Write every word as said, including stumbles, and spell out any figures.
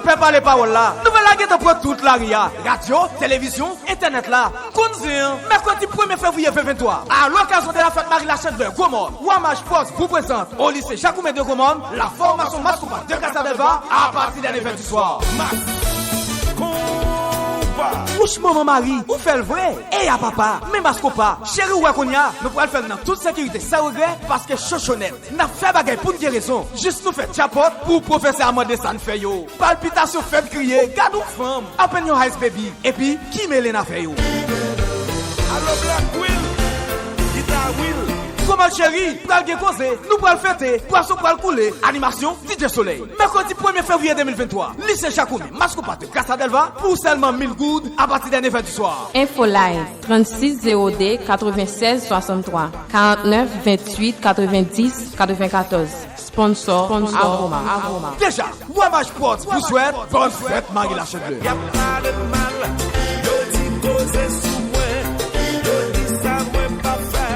Pè pale pawòl la. Nouvèl la gentan pran tout lari a. Radyo, televizyon, entènèt la. Konn zen an, mèkredi premye fevriye ven venntwa, à l'occasion de la fête Marie Lachandeleur Gwo Mòn, Wamaj Sports vous présente au lycée Jacoumet de Gwo Mòn la formation Mass Compas de Casa Delva à partir de neuf heures du soir. Mass Compas. Wouch manman Mari, ou fè l vre. Eya papa, men Mass Compas, cheri ou wè kounye a, nou pral fè l nan tout sekirite san regrè, paske chochonèt. N ap fè bagay pou n gen rezon. Jis nou fè djapòt pou pwofesè a mande sa n fè yo. Palpitasyon fè n kriye, gad yon fanm, apèn yon ice baby. Epi, ki mele n a fè yo? Alo Black Will, Gita Will. Gwo Mòn cheri, pral gen koze, nou pral fete, bwason pral koule, animasyon, D J Solèy. Mèkredi premye fevriye de mil venntwa, Lise Jacoumet, Mass Compas de Casa Delva, pou sèlman mil goud, apati de nèf è di swa. Info Live, trannsis zewo de, katrevennsèz swasanntwa, karantnèf venntuit, katrevendis, katrevenkatòz. Sponsor, sponsor, Aroma. Deja, Wamaj Sports vous souhaite bonne fête Marie Lachandeleur. Y ap pale m mal, yo di koze sou